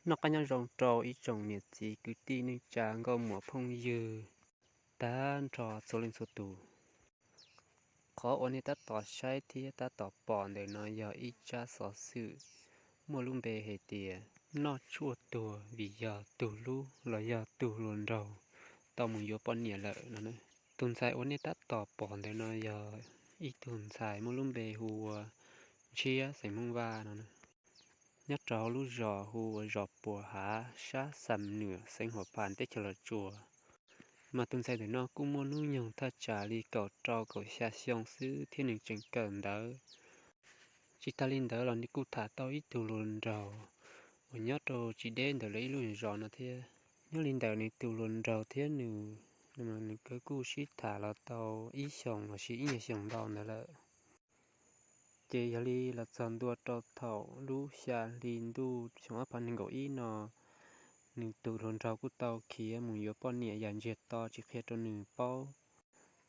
Noj qab nyob zoo rau ib tsoom niam txiv kwv tij neej tsa nkauj muam phooj ywg tag nrho txhua leej txhua tus. Qhov uas nej tab tom saib thiab tab tom pom ntawm no yog ib tsab xov xwm muaj lub npe hais tias noj tshuaj tuag vim yog tus hlub los yog tus hluas nraug tau mus yuav poj niam lawm no. Tus ntxhais uas nej tab tom pom ntawm no yog ib tug ntxhais muaj lub npe hu ua Ntshiab xeem Hmoob Vaj no, nyob rau hauv lub zos hu ua zos Puas Hav sab Xam Nwm xeev Huas Phas teb chaws Los Tsuas. Mas tus ntxhais ntawm no kuj muaj hnub nyoog thaj tsam li kaum rau kaum xya xyoo xwb thiab nws tseem kawm ntawv. Tsis tas li ntawd los nws kuj tham tau ib tug hluas nraug uas nyob rau tsis deb ntawm lawv ib lub zos no thiab. Nyob li ntawm nws tus hluas nraug thiab nws, nws kuj sib tham los tau ib xyoos los sis ib nyuag xyoos ntau ntawd lawm. Ces yog li los txog ntua rau thaum lub xya hli ntuj xyoo ob phav nees nkaum ib no, nws tus hluas nraug kuj tau khiav mus yuav poj niam yam ntsiag to tsis qhia rau nws paub.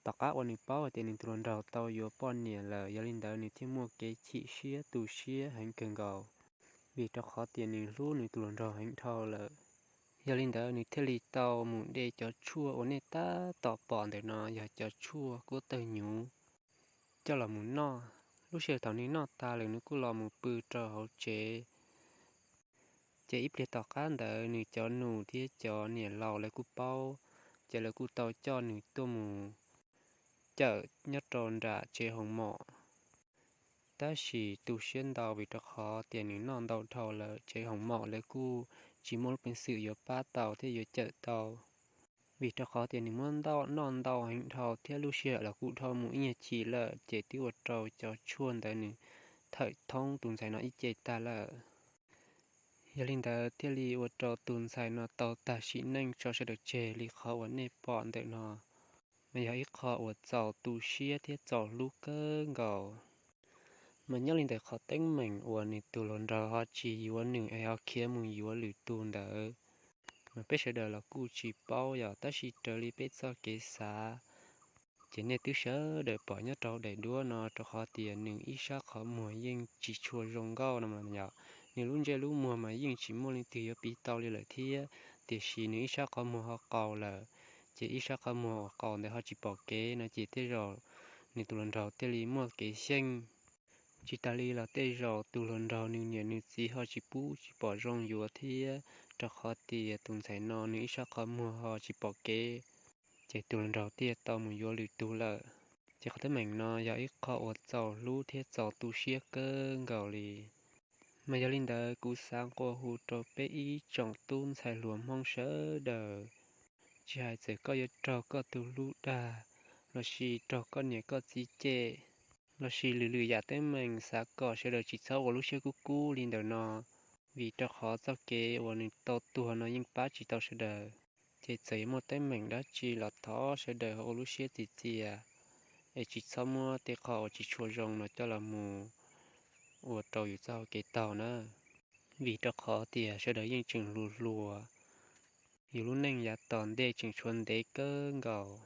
Tom qab uas nws paub hais tias nws tus hluas nraug tau yuav poj niam lawm, yog li ntawd nws thiaj muaj kev chim siab tu siab heev kawg nkaus, vim rau qhov tias nws hlub nws tus hluas nraug heev dhau lawm. Yog li ntawd nws thiaj li tau mus de cov tshuaj uas nej tab tom pom ntawm no yog cov tshuaj kuab tawg nyuv coj los mus noj. Lub sij hawm thaum nws noj tas lawm nws kuj los mus pw rau hauv tsev. Ces ib pliag tom qab ntawd nws cov nus thiab cov niam laus lawv kuj paub, ces lawv kuj tau coj nws tuaj mus cawm nyob rau nram tsev hoos mom. Tab sis tu siab ntau vim rau qhov tias nws noj ntau dhau lawm, tsev hoos mom lawv kuj tsis muaj lub peev xwm yuav pab tau thiab yuav cawm tau. Vim rau qhov tias nws muab noj ntau heev dhau thiab lub sij hawm los kuj dhau mus ib nyuag chim lawm, ces twb ua rau cov tshuaj ntawd nws thawm thoob tus ntxhais no ib ce tag lawm. Yog li ntawd thiaj li ua rau tus ntxhais no tau tag sim neej tso sawv daws tseg li qhov uas nej pom ntawm no. Mas yog ib qho uas txaus tu siab thiab txaus hlub kawg nkaus. Mas nyob li ntawm qhov teeb meem uas nws tus hluas nraug ho tsis yuav nws es ho khiav mus yuav lwm tus ntawd, mas peb sawv daws los kuj tsis paub yom, tab sis raws li peb txoj kev xav, ces nej twb sawv daws pom nyob rau daim duab no rau qhov tias nws ib sab qhov muag yeej tsis tshua zoo nkauj no yom. Nws lub ntsej lub muag mas yeej tsis muaj leej twg yuav piv tau li lawm thiab, tiam sis nws ib sab qhov muag ho qaus lawm, ces ib sab qhov muag uas qaus ntawd ho tsis pom kev no ces tej zaum nws tus hluas nraug thiaj li muaj kev xyeej. Tsis tas li los tej zaum tus hluas nraug nws niam nws txiv ho tsis pub tsis pom zoo yuav thiab, rau qhov tias tus ntxhais no nws ib sab qhov muag ho tsis pom kev, ces tus hluas nraug thiaj tau mus yuav lwm tus lawm. Ces qhov teeb meem no yog ib qho uas txaus hlub thiab txaus tu siab kawg nkaus li. Mas yog li ntawd kuv xav nqua hu rau peb ib tsoom tub ntxhais hluas Hmoob sawv daws, tsis hais txawm koj yuav raug koj tus hlub dag, los sis raug koj niam koj txiv cem, los sis lwm lwm yam teeb meem, xav kom sawv daws tsis txhob ua lub siab kub kub li ntawm no, vim rau qhov txoj kev uas nws tau tuag no yeej pab tsis tau sawv daws. Ces txawm yuav muaj teeb meem dab tsi los thov sawv daws ho ua lub siab txias txias, es tsis txhob muab tej qho uas tsis tshua zoo no coj los mus ua rau yus txoj hau kev taug na. Vim rau qhov tias sawv daws yeej tseem hluas hluas, yus lub neej yav tom ntej tseem tshuav ntev kawg nkaus.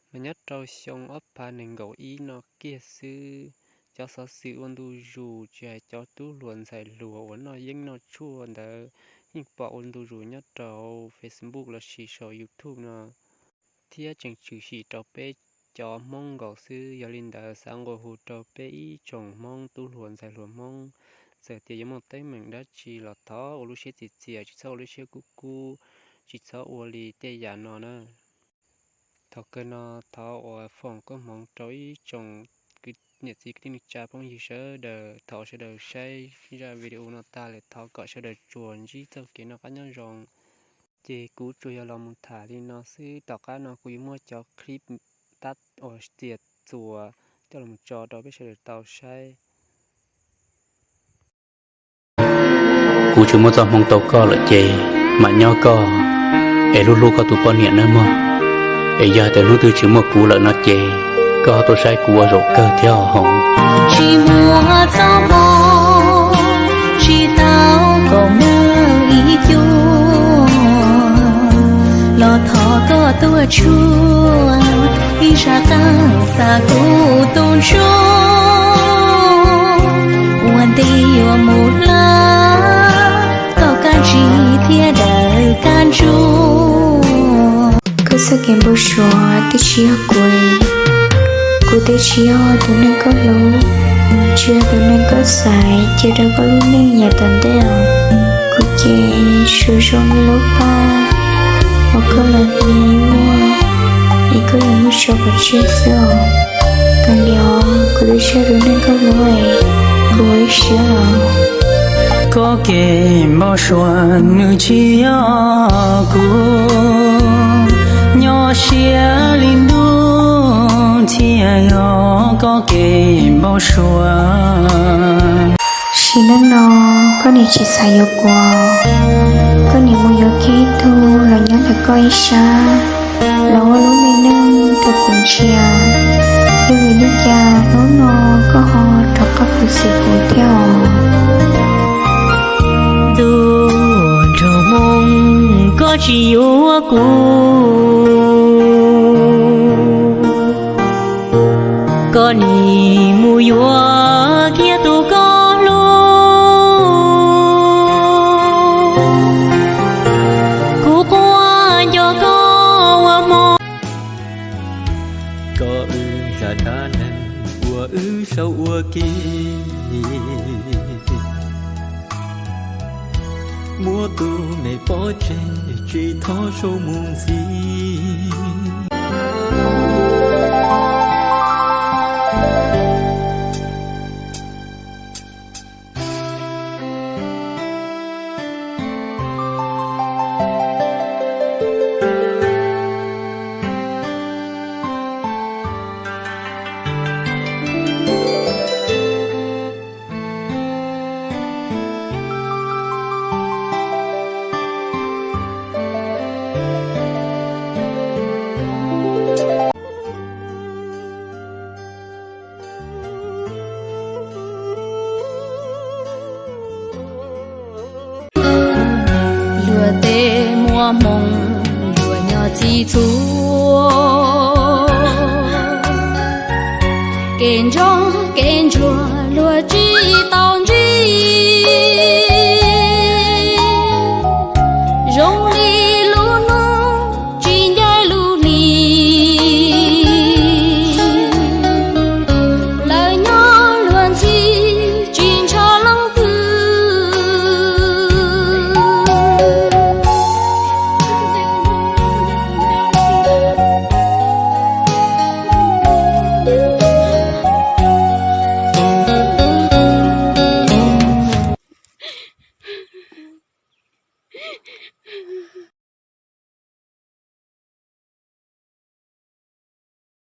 Mas nyob rau xyoo ob phav nees nkaum ib no kiag xwb, cov xov xwm ua ntu zus tsis hais cov tub hluas ntxhais hluas uas noj yeeb noj tshuaj ntawd yeej pom ua ntu zus nyob rau Facebook los sis saum YouTube no, thiab tseem tshwm sim rau peb cov Hmoob nkaus xwb. Yog li ntawd xav nqua hu rau peb ib tsoom Hmoob tub hluas ntxhais hluas Hmoob, txawm tias yuav muaj teeb meem dab tsi los thov ua lub siab txias txias, tsis txhob ua lub siab kub kub, tsis txhob ua li tej yam no na. Thaum kawg no thov ua foom koob hmoov rau ib tsoom niam txiv kwv tij neej tsa phooj ywg sawv daws, thaum sawv daws saib zaj video no tag lawm thov kom sawv daws tsuas ntsib txoj kev noj qab nyob zoo. Ces kuv tsuas yog los mus tham li no xwb, tom qab no kuv yuav muab cov clip tab uas txias txuas coj los tso rau peb sawv daws tau saib. Kuv tsis muaj txoj hmoo tau koj lawm ces mam nyob koj es hlub hlub koj tus poj niam nawb mog. Es yog tias hnub twg tsis muaj kuv lawm no ces koj ho tuaj saib kuv ua zaum kawg thiab os. Tsis muaj txoj hmoo, tsis tau kom muaj ib cuab, los thov koj tuaj tshuaj ib sab qeej xa kuv tus ntsuj, ua ntej yuav mus hlab Txoj kev npau suav twb tsis yog kuv, kuv twb tsis yog tus neeg koj hlub, tsis yog tus neeg koj xaiv cia rau koj lub neej yav tom ntej os. Kuv ces tsuas zoo li lub paj uas koj los hnia ib muag es koj yuav muab tso pov tseg xwb os. Kav liam, kuv twb tsis yog tus neeg koj hlub es kuv ua ib siab los. Koj kev npau suav nws tsis yog kuv, nyob siab li ntuj thiaj yog koj kev npau suav. Sim neej no koj niam tsis xav yuav kuv, koj niam mus yuav kiag ib tug los nyob ntawm koj ib sab, los ua lub me neej rau kuv ntsia. Yog vim li cas hnub no koj ho rov qab khuv xim kuv thiab os? Ntuj nrog moo, koj tsis yuav kuv, koj nim mus yuav kiag tus koj hlub. Kuv quaj nco koj ua hmo. Koj wb zaj dab neeg uas wb sau ua ke, muab tus me pov tseg tsis txhob sau mus ntxiv. Luag tej muaj hmoo, luag nyob txi txhua, kev ntsoog